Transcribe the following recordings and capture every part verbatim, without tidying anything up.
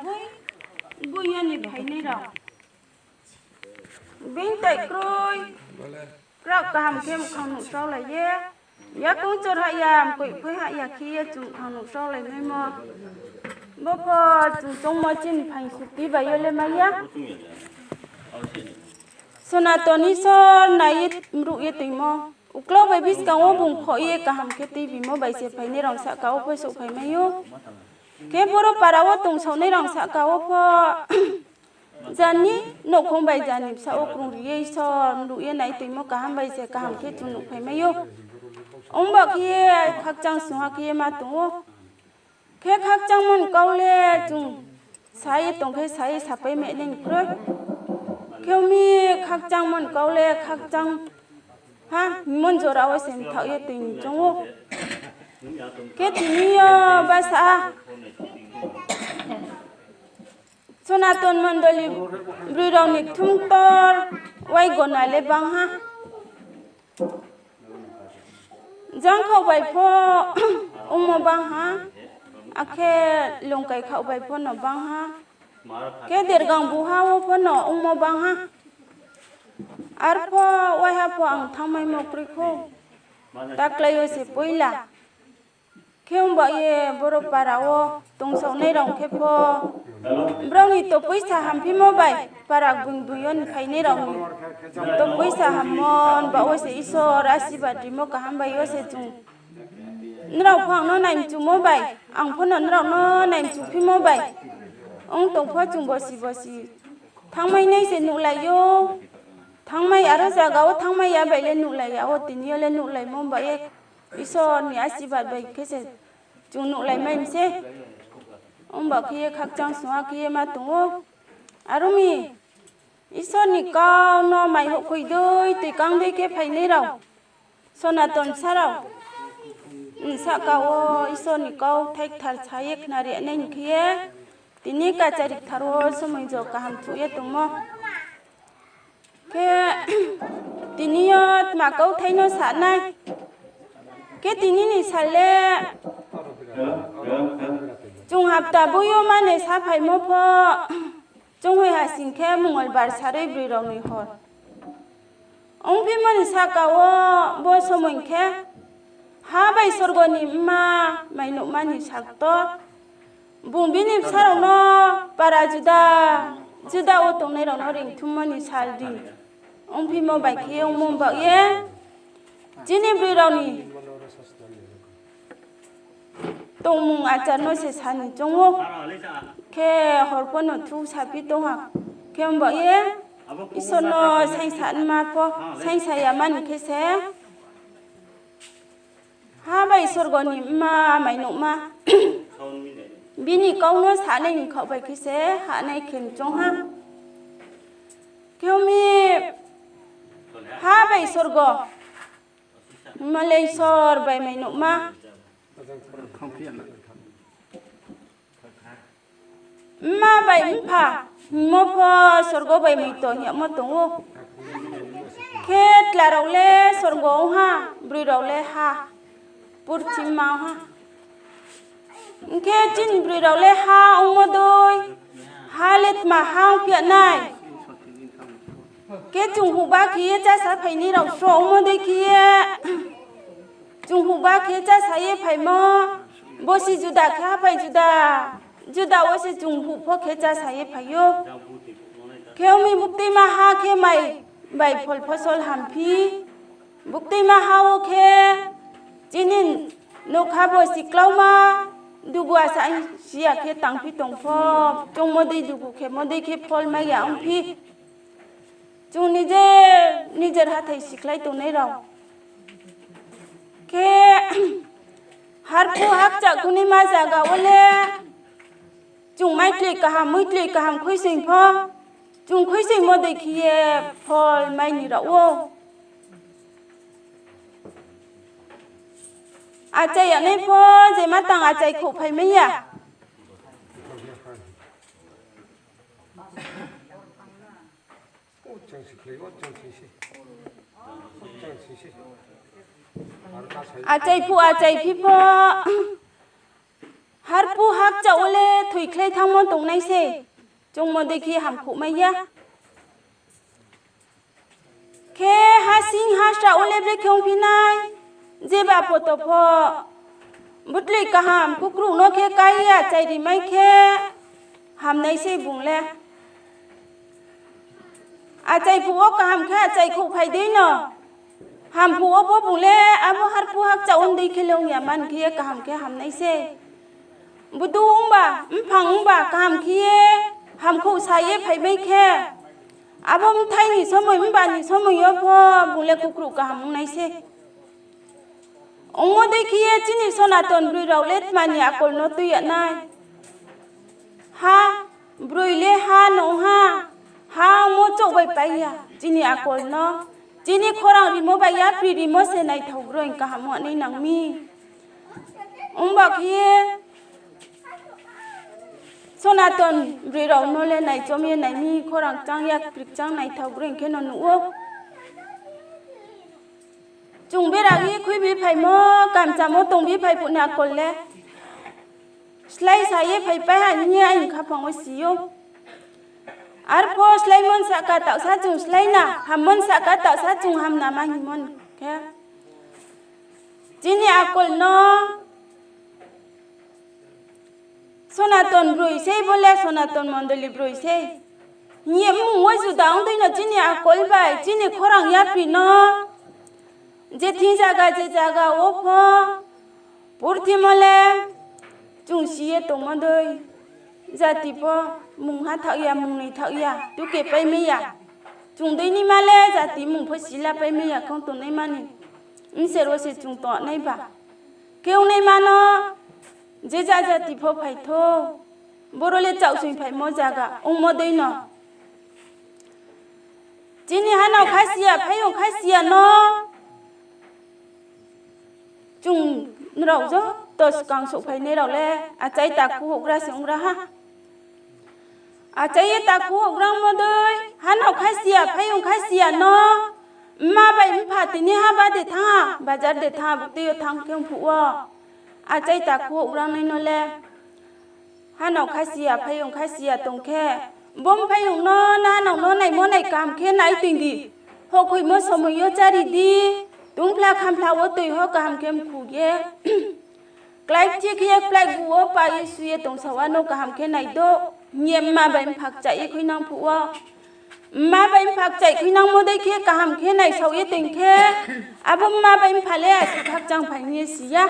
Boi, boi ya ni phainai rao. Being tai kroi. Kraoh kaham khe mkhang nuhsaolai ye. Yakoung chor hah ya, mkoih phoi hah ya khe ye chung mkhang nuhsaolai maimo. Bo pho chung choungmo chini phaing suti bai yo le mai ya. Sonaton Isor nai ye mruh ye toingmo. Uklau bai buskang wo bung khoh ye kaham khe tuibimo bai se phainai rao sahka wo pho souhphai mai ou. Khe boro para wo tongsaonai rao sahka wo pho jani nouhkhong bai jani bsaoh wo krungri ye Isor mruh ye nai toingmo kaham bai se kaham khe chung nuhphai mai ou. Ongba khe ye khakchang sungha khe ye ma tong ou. Khe khakchangmo ni kau le chung sa ye tong khe sa ye sapai mai nai ni kroi. Khe ong mi khakchangmo ni kau le khakchang ha hingmo ni jora wo se mthaoh ye toi ni choung ou. Khe tini yo basa Sonaton mondoli broi rao ni kthumktor wai gona le bang ha. Jangkhaoh bai pho ongmo bang ha, akhe longkai khaoh bai pho no bang ha, khe dergang buha wo pho no ongmo bang ha. Arpho waiha pho ang thanngmaimo kroi khou, taklái yo se poila. Khe ongba ye boro para wo tongsaonai rao khe pho, brao ni topoisa hamphimo bai, para gboi gboi yo ni phainai rao ni topoisa hammo ni baoh wo se Isor asirbad rimo kaham bai yo se chung nrao pho ang no naimchumo bai, ang pho no nrao no naimchuphimo bai ong tong pho chung bosi bosi thanngmainai se nuhlai ou. Thanngmai aro zaga wo thanngmai ya bai le nuhlai ya wo, tini yo le nuhlaimo ba ye Isor ni asirbad bai khe se chung nuhlai mai mi se. Ongba khe ye khakchang sungha khe ye ma tong ou. Aro mi Isor ni kau no mai houhkhoi dei toi kang dei khe phainai rao, Sonaton bsa rao, sahka wo Isor ni kauthai kthar sa ye khnari nai ni khe ye, tini kachari kthar wo somoi jo kaham thuh ye tongmo. Khe tini yo tma kauthai no sa nai. Khe tini ni sal le chung hapta boi yo mane saphaimo pho, chung hoi ha sing khe Mongolbar sarui broi rao ni hor. Ongphimo ni sahka wo bo somoi khe, ha bai sorgo ni mma mainouhma ni sal ktor. Bung bini bsa rao no para juda juda wo tongnai rao no reingthummo ni sal di. Ongphimo bai khe ongmo baoh ye, chini broi rao ni tongmung achar no se sa ni choung ou. Khe hor pho no thu saphi tong ha. Khe ongba ye Isor no saingsa nma pho, saingsa ya mani khe se, ha bai sorgo ni mma mainouhma bini kau no sanai ni khaoh bai khe se hanai khe choung ha. Khe ong mi, ha bai sorgo, hingmo le Isor bai mainouhma. Mma bai mpha hingmo pho sorgo bai moito hing yagmo tong ou. Khe tla rao le sorgo ong ha, broi rao le ha, purthima ong ha. Hing khe chini broi rao le ha ongmo dei, ha le tma ha ongphi ya nai. Khe chung huhba khe ye chásaphainai rao só ongmo dei khe ye, chung huhba khe ye chása ye phaimo, bo se juda khe haphai juda, juda wo se chung huh pho khe chása ye phai ou. Khe ong mi buktuima ha khe mai bai phol phosol hamphi, buktuima ha wo khe chini nougkha bo siklauma, dugu asa siya khe tangphi tong pho, choungmo dei dugu khemo dei khe phol mai ya ongphi. Chung nijer nijer hathái sikhlai tongnai rao khe, harphuh hakcha khunima zaga wo le chung maitli kaham, muitli kaham khuisoing pho, chung khuisoingmo dei khe ye phol mai ni rao ou. Achai yanai pho, je ma tang achai khouhphai mai ya. Achaiphuh achaiphi pho, harphuh hakcha wo le thoi khlai thanngmo tongnai se. Choungmo dei khe hamkhouhmai ya. Khe hasing hasra wo le brekhe ongphi nai, jeba poto pho, butloi kaham kukruh no khe kái ye achai rimai khe, hamnai se bung le. Achai phuh wo kaham khe achai khouhphai dei no, ham phuh wo pho bung le abo harphuh hakcha ong dei khe le ong ya man khe ye kaham khe hamnai se. Budu ongba, mphang ongba kaham khe ye hamkhouh sa ye phaimai khe, abo bthai ni somoi, mba ni somoi yo pho bung le kukruh kaham ong nai se. Ongmo dei khe ye chini Sonaton broi rao le tma ni akol no tui ya nai. Ha, broi le ha no ong ha, ha ongmo chouh bai pai ya chini akol no. Chini khorang rimo bai yapri rimo se naithao groi kaham ong nai nang mi. Ongba khe ye Sonaton broi rao no le naichom ye nai mi, khorang kchang yapri kchang naithao groi khe no nuh ou. Chung bera ye khuibi phaimo, kamchamo tongbi phai phuh ni akol le slái sa ye phaipai ha hing ye aini khaphang wo si ou. Arpho sláimo ni sahka taohsa chung slái na, hammo ni sahka taohsa chung ham na ma hingmo ni khe, chini akol no Sonaton broi sei, bo le Sonaton mondoli broi sei hing ye mmung wo juda ong dei no chini akol bai chini khorang yapri no je thing zaga je zaga wo pho purthimo le chung si ye tongmo dei, jati pho mungha thaoh ya, mungnoi thaoh ya, tuke paimai ya. Chung dei naima le jati mmung pho sila paimai ya khong tongnaima ni bser wo se chung tongnai ba. Khe ongnaima no je ja jati pho phai thou, boro le chaohsoing phaimo zaga ongmo dei no. Chini hanao khasiya, phaiyong khasiya no chung nrao joto skang souhphainai rao le achai takhu houhgra se ong ra ha. Achai ye takhu houhgra ongmo dei, hanao khasiya, phaiyong khasiya no mma bai mpha tini ha ba de thanng ha, bajar de thanng ha, buktui yo thanng khe ong phuh wo achai takhu houhgra nai no le hanao khasiya, phaiyong khasiya tong khe, bo mphaiyong no, nahanao no naimo nai kaham khe nai toing di. Houhkhoimo somoi yo chári di, tungphla khamphla wo toi ho kaham khe mkhu ye klái kchih khe ye kplái gu wo pa ye su ye tong sao, ano kaham khe nai do, hing ye mma bai mpha kchaih ye khuinang phuh wo. Mma bai mpha kchaih khuinangmo dei khe kaham khe naisao ye toing khe, abo mma bai mpha le asuh khakchang phai hing ye si ya.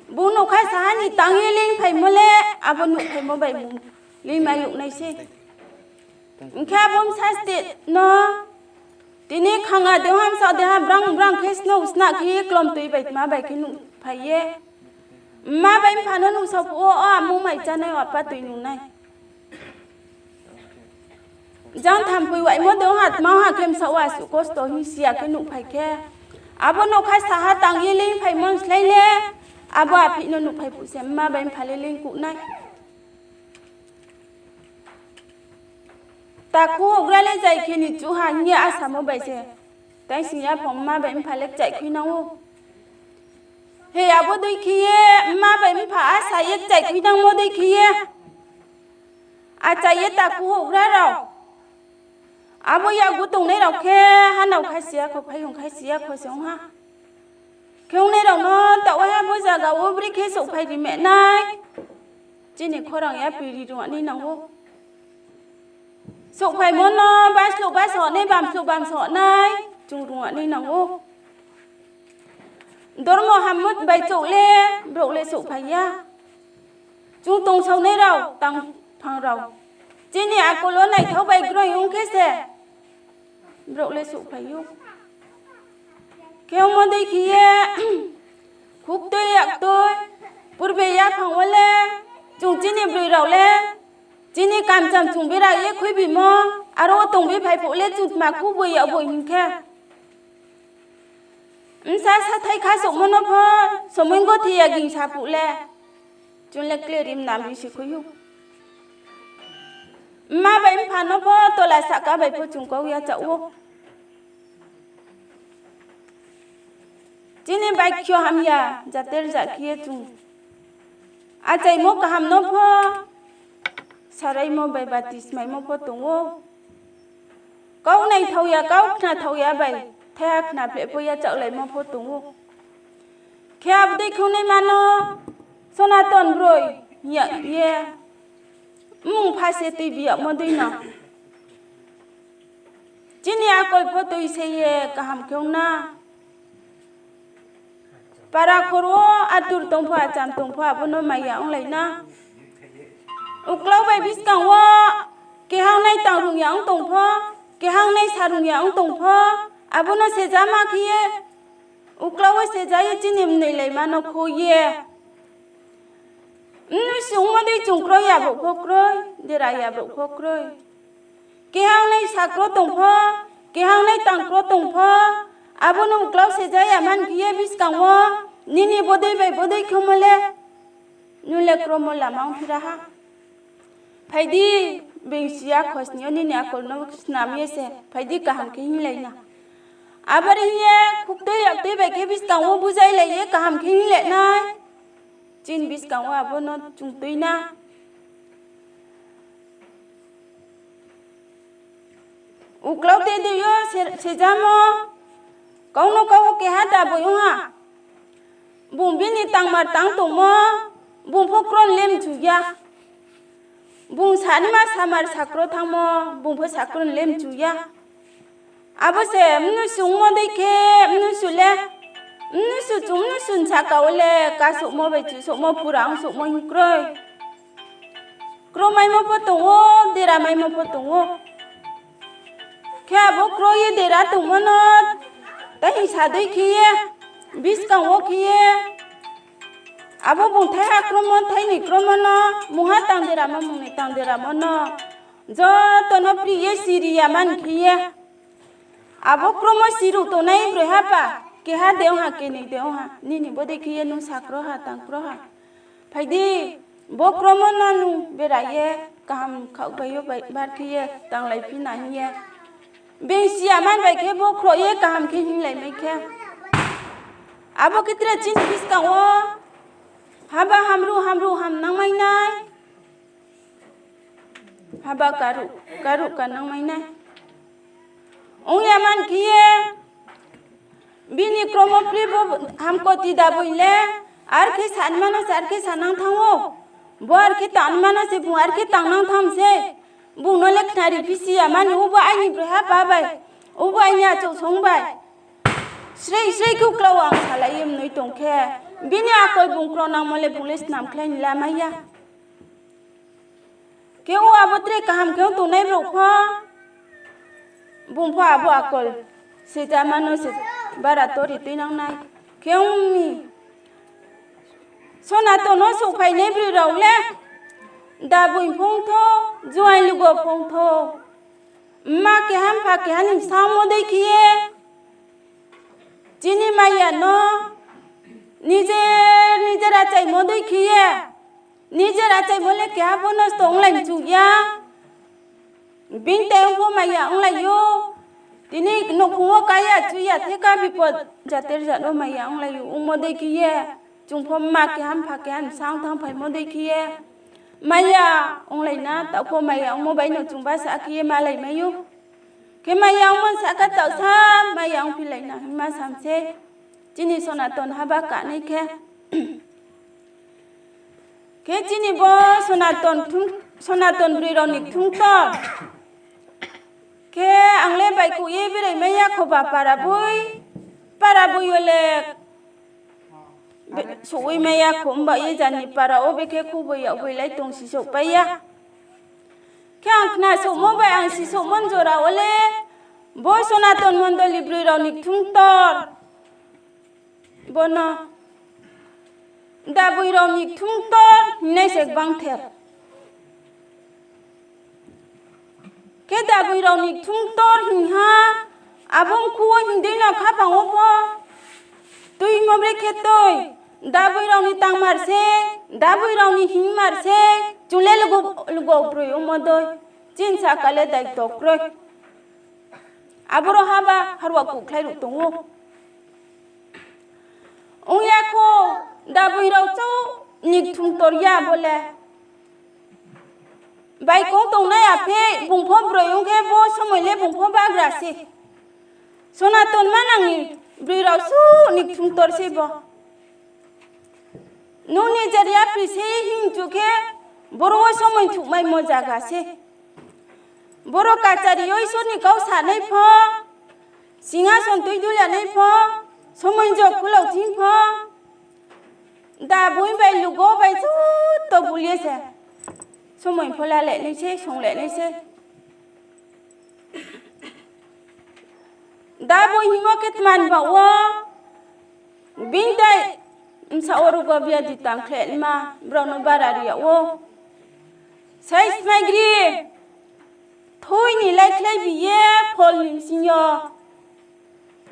Bung nougkha saha ni tang ye leing phaimo le, abo nouhphaimo bai bung leingmai yag nai se. Hing khe abo bsa state no tini khanga deha, bsaoh deha, brang brang khe snow sna khe ye klomtoi bai tma bai khe nuhphai ye, mma bai mpha no nuhsao phuh wo, o amung mai chánai, o apa toi nungnai. Jang thamphoi waimo de ong ha, tma ong ha khe bsaoh wo asuh kosto hing si ya khe nuhphai khe, abo nougkha saha tang ye leing phaimo ni slái le, abo aphih no nuhphai phuh se mma bai mpha le leing kuh nai. Takhu houhgra le jai khe ni chuh ha hing ye asamo bai se, taising yaphang mma bai mpha le kchaih khuinang ou. He abo dei khe ye, mma bai mpha asa ye kchaih khuinangmo dei khe ye, achai ye takhu houhgra rao abo yakgu tongnai rao khe, hanao khasiya kho, phaiyong khasiya kho se ong ha. Khe ongnai rao no taoh ha bo zaga wo brekhe souhphai ri me nai, chini khorang yapri ri rung nai nang ou. Souhphaimo no baslouh basoh nai, bamslouh bamsoh nai, chung rung nai nang ou. Dormo hammo bai chouh le, brouh le souhphai ya. Chung tongsaonai rao, tangphang rao, chini akol wo naithao bai groi ong khe se brouh le souhphai ou. Khe ongmo dei khe ye, khuktui yaktui, purbe yaphang wo le, chung chini broi rao le, chini kamcham chung bera ye khuibimo, aro wo tongbi phai phuh le chung tma khuboi yag boi hing khe, bsa sathai khasouhmo no pho, somoing gothe ya ging sa phuh le, chung le kle rim nam ri se khui ou. Mma bai mpha no pho tola sahka bai pho chung kau ya chah ou. Chini baikho hamya, jater ja khe ye chung Achaimo kaham no pho, saraimo bai batismaimo pho tong ou. Kau naithao ya, kau khnathao ya bai, thaiha khna phleh pho ya chaohlaimo pho tong ou. Khe abo dei khe ongnaima no Sonaton broi hing ya ye, mmung pha se tuibi yagmo dei no. Chini akol pho tui se ye kaham khe ong na. Para khor wo atur tong pho, acham tong pho, abo no maya onglai na. Uklau bai buskang wo keha ongnai tang rung ya ong tong pho, keha ongnai sa rung ya ong tong pho, abo no sejama khe ye, uklau wo seja ye chini mnoilaima no khui ye. Mnusu ongmo dei chung kroi ya brouh pho kroi, dera ya brouh pho kroi. Keha ongnai sa kro tong pho, keha ongnai tang kro tong pho, abo no uklau seja ya man khe ye buskang wo, nini bodei bai bodei khe ongmo le, nung le kromo lama ongphi ra ha. Phai di, being si ya khosning yo nini akol no snam ye se, phai di kaham khe hinglai na. Abo ri hing ye khuktui yaktui bai khe buskang wo bujailai ye kaham khe hinglai nai. Chini buskang wo abo no chung tui na. Uklau te dei yo se-, sejamo, kau no kau wo keha daboi ong ha. Bung bini tangmar tang tongmo, bung pho kron le mchu ya. Bung sanma samar sakro thanngmo, bung pho sakro le mchu ya. Abo se mnusu ongmo dei khe, mnusu le, mnusu chung mnusu ni saka wo le kasouhmo bai chusouhmo, pura ongsouhmo hing kroi. Kromaimo pho tong ou, deramaimo pho tong ou. Khe abo kro ye dera tongmo no, tei hing sa dei khe ye, buskang wo khe ye, abo bung thaiha kromo, thaini kromo no, mungha tang deramo, mungni tang deramo no, joto no pri ye siri ya man khe ye. Abo kromo siruh tongnai broi hapha, keha de ong ha, kenoi de ong ha, nini bodei khe ye nung sakro ha, tangkro ha. Phai di, bo kromo no nung bera ye, kaham khaoh bai yo bai bar khe ye, tanglai phi na hing ye. Being si ya man bai khe bo khroh ye kaham khe hinglai mai khe. Abo khe tre chini buskang wo haba hamruh hamruh hamnang mai nai. Haba karuh karuh kanang mai nai. Ong ya man khe ye, bini kromo pri bo hamkoti daboi le, ar khe sanma no se ar khe sanang thanng ou. Bo ar khe tangma no se bung ar khe tangnang thanng se. Bung no le khnari phi si ya mani, ubo aini broi hapha bai, ubo aini achouh song bai. Srei srei khe uklau ang salai ye mnoi tong khe, bini akol bung kro nangmo le bung le snam khlai ni lamai ya. Khe o abo tre kaham khe ong tongnai brouh pho, bung pho abo akol sejama no se bara tori tuinang nai. Khe ong mi, Sonaton no souhphainai broi rao le, daboi phongthou, juaing lugo phongthou, mma keha mpha keha ni bsamo dei khe ye, chini maya no nijer nijer achaimo dei khe ye, nijer achaimo le keha pho nosto onglai mchu ya. Bini tei ong pho maya onglai ou. Tini nouhkhong wo kaya chuya theka bipod jater jat wo maya onglai ou. Ongmo dei khe ye, chung pho mma keha mpha keha ni bsa ong thanngphaimo dei khe ye, maya onglai na, taoh pho maya ongmo bai no chung bsa khe ye malai mai ou. Khe maya ongmo ni sahka taoh sa maya ongphilai na hingma sam se. Chini Sonaton haba kanai khe. Khe chini bo Sonaton kthung-, Sonaton broi rao ni kthung ktor. Khe ang le baihkhouh ye berai mai ya kho ba para boi, para boi yo le be-, souhwi mai ya kho, himba ye jani para wo bekhe khuboi yagboi lai tong sisouhpai ya. Khe ang khnasouhmo bai ang sisouhmo ni jora wo le, bo Sonaton Mondoli broi rao ni kthung ktor. Bono daboi rao ni kthung ktor hingnai se gbangther. Khe daboi rao ni kthung ktor hing ha, abo mkhu wo hing dei no khaphang wo pho, tuimo bre khe tui, daboi rao ni tangmar se, daboi rao ni hingmar se, chung le lugo, lugo broi ongmo dei, chini sahka le daito kroi. Aboro haba harwa kuhkhlai ruh tong ou. Ong ya kho, daboi rao chouh, ni kthumktor ya bo le. Baikong tongnai aphe bung pho broi ong khe bo somoi le bung pho bagra se. Sonaton manang ni broi rao suh ni kthumktor se bo. Nung ni jeria pri se hing chu khe, boro wo somoi thuhmaimo zaga se. Boro kachari yo Isor ni kau sanai pho, singhason tuidul yanai pho, somoi jog khulao thing pho, da boi bai lugo bai joto bul ye se somoi pho lalai nai se, songlai nai se. Da boi hingmo khe tma ni baoh wo, bini dei bsa wo rogo biadi tangkhlema brao no bara ri yag ou. Sai smai gri, thui ni laikhlai bi ye phol ni bsing yo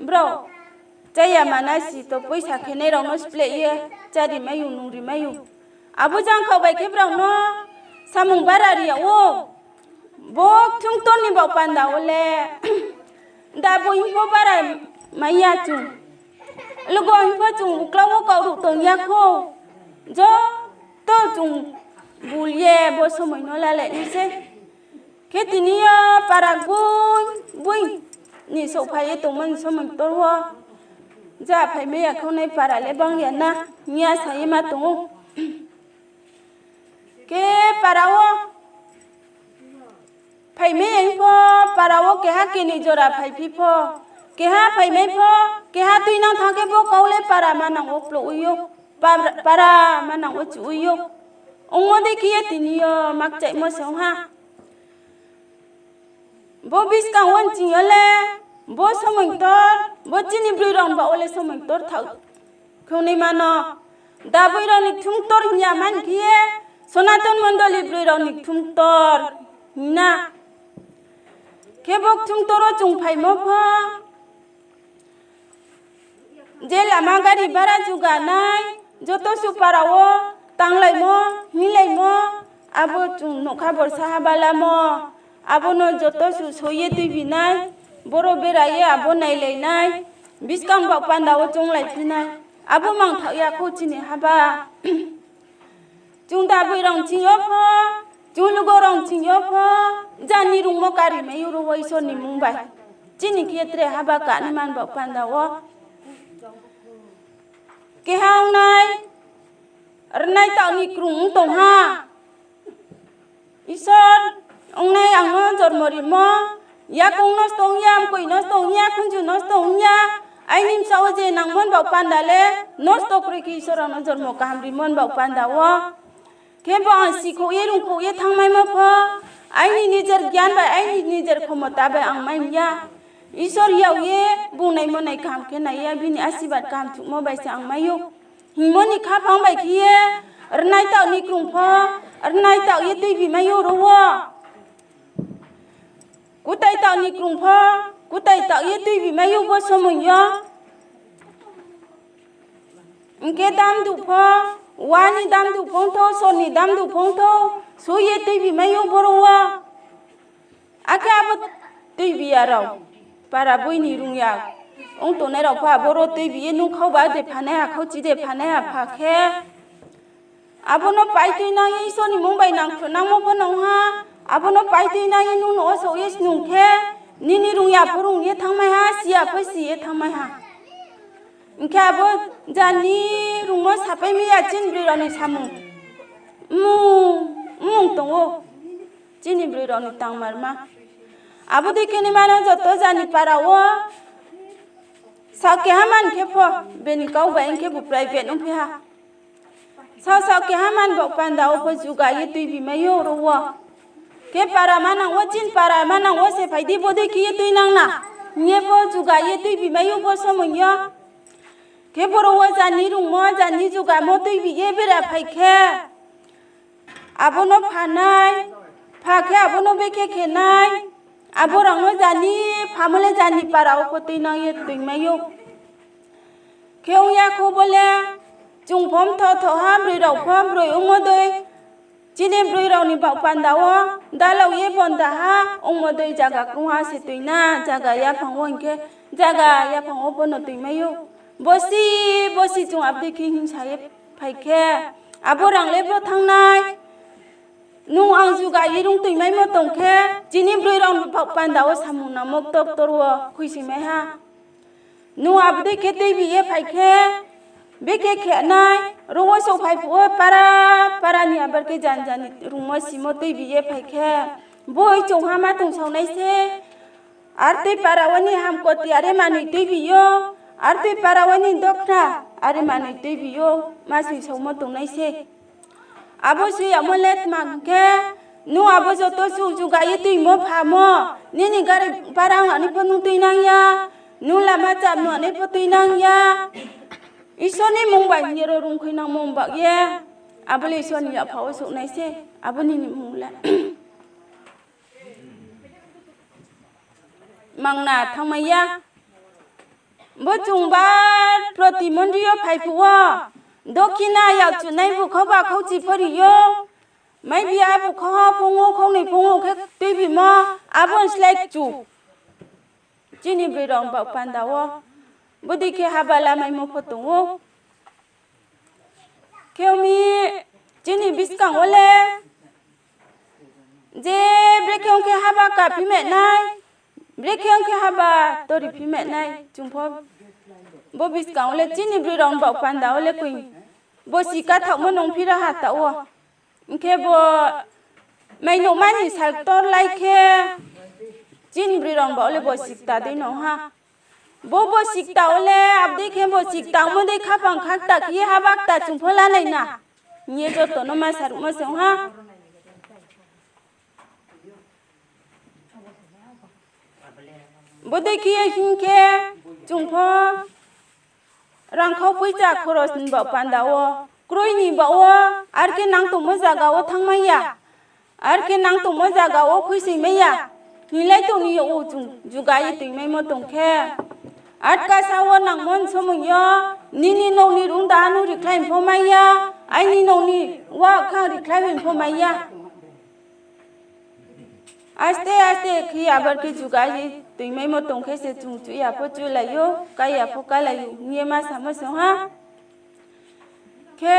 brao chaya manasi to poisa khenai rao no spleh ye chári mai ou, nung ri mai ou. Abo jangkhaoh bai khe brao no samung bara ri yag ou. Bo kthumktor ni baoh panda wo le da boi hing pho bara mai ya chung. Lugo hing pho chung uklau wo kaohruh tong ya khou. Joto chung bul ye bo somoi no lalai nai se. Khe tini yo para boi boi ni souhphai ye tongmo ni somoi ktor wo, ja phaimai ya khongnai para le bang ya na hing ye sa ye ma tong ou. Khe para wo phaimai ya hing pho, para wo keha keni jora phaiphi pho, keha phaimai pho, keha tuinang thanng khe bo kau le para manang wo plouh oi ou, para manang wo chuh oi ou. Ongmo dei khe ye tini yo makchaihmo se ong ha. Bo buskang wo nching yo le, bo somoi ktor, bo chini broi rao ni baoh wo le somoi ktor thaoh khongnai mano. Da boi rao ni kthumktor hing ya man khe ye, Sonaton Mondoli broi rao ni kthumktor hing na. Khe bo kthumktor wo chung phaimo pho, je lama gari bara juga nai, joto suh para wo tanglaimo, hinglaimo, abo chung nougkha borsa ha balamo, abo no joto suh soi ye tuibi nai, boro bera ye abo nailai nai, buskang baoh panda wo chounglaiphi nai, abo mangthaoh ya khou chini haba. Chung da boi rao nching yo pho, chung lugo rao nching yo pho, jani rungmo kari mai ou ro wo Isor ni mmung bai. Chini khe tre haba kani man baoh panda wo. Keha ongnai, rnai taoh ni krung ong tong ha. Isor ongnai ang no jormo rimo, yakoung nosto ong ya, mkoih nosto ong ya, khunju nosto ong ya, aini bsaoh wo je nangmo ni baoh panda le nosto kroi khe Isor ang no jormo kaham rimo ni baoh panda wo. Khebo ang sikhouh ye rungkhouh ye thanngmaimo pho, aini nijer gyan bai, aini nijer khomota bai ang mai ya. Isor yag ye bung naimo nai kaham khe nai ya, bini asirbad kaham thuhmo bai se ang mai ou. Hingmo ni khaphang bai khe ye, rnai taoh ni krung pho, rnai taoh ye tuibi mai ou ro wo. Kutai taoh ni krung pho, kutai taoh ye tuibi mai ou bo somoi yo. Hing khe damdu pho, wa ni damdu phongthou, sor ni damdu phongthou, soi ye tuibi mai ou boro wo. Akhe abo tuibi ya rao, para boi ni rung ya ong tongnai rao pho, aboro tuibi ye nung khau ba de phanai ha, khauchi de phanai ha pha khe, abo no pai tuinang ye Isor ni mmung bai nangkhruhnangmo pho nung ha, abo no pai tuinang ye nung no osouh ye snung khe, nini rung ya pho rung ye thanngmai ha, si ya pho si ye thanngmai ha. Hing khe abo jani rungmo sapai mai ya chini broi rao ni samung. Mmung, mmung tong ou. Chini broi rao ni tangmarma. Abo dei khe ni mano joto jani para wo. Saoh keha man khe pho, bini kau bai hing khe bo private ongphi ha. Saoh saoh keha man baoh panda wo pho juga ye tuibi mai ou ro wo. Khe para manang wo, chini para manang wo se phai di, bo dei khe ye tuinang na hing ye pho juga ye tuibi mai ou bo somoi yo. Khe boro wo jani rungmo, jani jugamo tuibi ye bera phai khe, abo no phanai, pha khe abo no bekhe khe nai, abo rao no jani phamo le jani para wo pho tuinang ye tuimai ou. Khe ong ya khou bo le, chung pho mthoh thoh ha, broi rao pho broi ongmo dei, chini broi rao ni baoh panda wo, dalao ye bonda ha, ongmo dei zaga krungha se tuina, zaga yaphang wo hing khe, zaga yaphang wo pho no tuimai ou. Bosi, bosi chung abo dei khe hingsa ye phai khe, Abo rang le bro thanng nai. Nung ang juga ye rung toimaimo tong khe, chini broi rao ni baoh panda wo samung nangmo ktor ktor wo khuisoingmai ha. Nung abo dei khe tuibi ye phai khe, bekhe khe nai, ro wo souhphai phuh wo para, para ni abar khe jan jan ni rungmo simo tuibi ye phai khe, boi chung ha ma tong sao nai se. Ar tui para wo ni hamkoti are manoi tuibi yo, ar tui para wo ni dokhna are manoi tuibi yo, ma soi saomo tong nai se. Abo soi yamo le tma hing khe, nung abo joto suh juga ye tuimo phamo, nini gari para ang ani pho nung tuinang ya, nung lama cham no ani pho tuinang ya. Isor ni mmung bai hing ye ro rung khuinangmo bak ye, abo le Isor ni yapha wo souh nai se, abo nini mmung le mangna thanngmai ya. Bo chung bar proti mondri yo phai phuh wo, dokhina yakchunai bukhau ba khauchi pho ri yo, mai bi a bukhau ha phung wo khongnoi phung wo khe tuibimo, abo ni slái kchu. Chini broi rao ni baoh panda wo, bodei khe haba lamaimo pho tong ou. Khe ong mi, chini buskang wo le, je brekhe ong khe haba kaphi ma nai, brekhe ong khe haba tori phi ma nai, chung pho bo buskang wo le chini broi rao ni baoh panda wo le koi, bosi kathaohmo nung phi raha taoh wo. Hing khe bo mainouhma ni sal ktor lai khe, chini broi rao ni baoh le bosi kta dei nong ha. Bo bosi kta wo le, abo dei khe bosi kta ongmo dei khaphang kha kta khe ye haba kta chung pho lanai na, hing ye joto no ma saruhmo se ong ha. Bodei khe ye hing khe, chung pho rangkhau poicha khoros ni baoh panda wo, kroi ni baoh wo, ar khe nang tongmo zaga wo thanngmai ya, ar khe nang tongmo zaga wo khuisoingmai ya, hinglai tong ni yag ou chung juga ye toimaimo tong khe. Atkasa wo nangmo ni somoi yo, nini nouh ni rung daha no rikhlai pho mai ya, aini nouh ni wa kha rikhlai pho mai ya. Aste aste khe abar khe juga ye toimaimo tong khe se chung chuh ya pho chuhlai ou, kái ya pho kálai ou hing ye ma samo se ong ha. Khe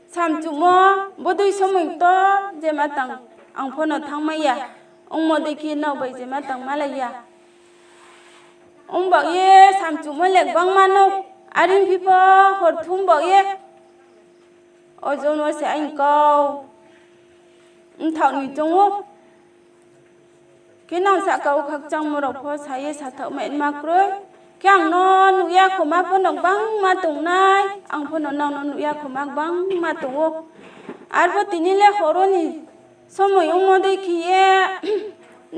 samchuhmo bodei somoi ktor je ma tang ang pho no thanngmai ya, ongmo dei khe nrao bai je ma tang malai ya. Ong baoh ye samchuhmo le gbangma no, are phi pho horthum baoh ye. O jon wo se aini kau mthaoh ni choung ou. Khe nang sahka wo khakchangmo rao pho sa ye sathaoh mai ma kroi. Khe ang no nuh ya khoma pho no gbangma tongnai, ang pho no nang no nuh ya khoma gbangma tong ou. Arpho tini le horo ni somoi ongmo dei khe ye,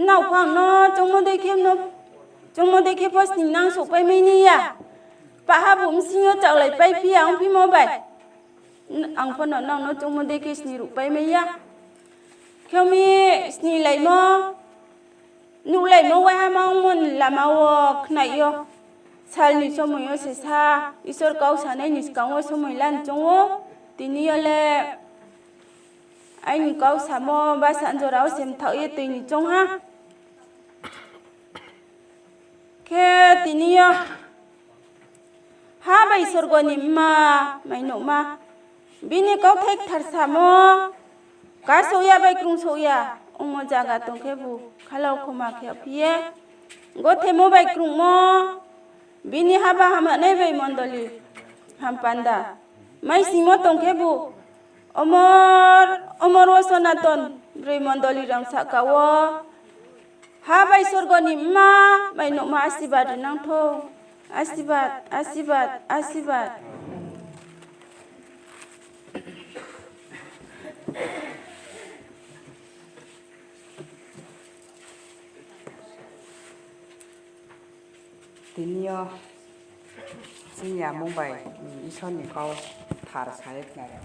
nrao pho ang no choungmo dei khe no, choungmo dei khe pho sning nang souhpai mai ni ya. Paha bu bsing yo chaohlai paiphi ya ongphimo bai. Ang pho no nang no choungmo dei khe sni ruhpai mai ya. Khe mi snilaimo, nuhlaimo waiha ma ongmo ni lama wo khnai yo. Sal ni somoi yo se sa, Isor kau sanai ni skang wo somoi la ni choung ou. Tini yo le aini kau samo bsa jora wo se mthaoh ye toi ni choung ha. Khe tini yo ha bai sorgo ni mma mainouhma, bini kauthai kthar samo, kasouh ya bai krungsouh ya ongmo zaga tong khebu khalau khoma khe phi ye, gothemo bai krungmo, bini haba hamnai bai mondoli hampanda maisingmo tong khebu, omor, omor wo Sonaton broi mondoli rang sahka wo ha bai sorgo ni mma mainouhma asirbad rinang thou. Asirbad, asirbad, asirbad. Tini yo chini yamung bai, mm, Isor ni kau thar sa ye khnari.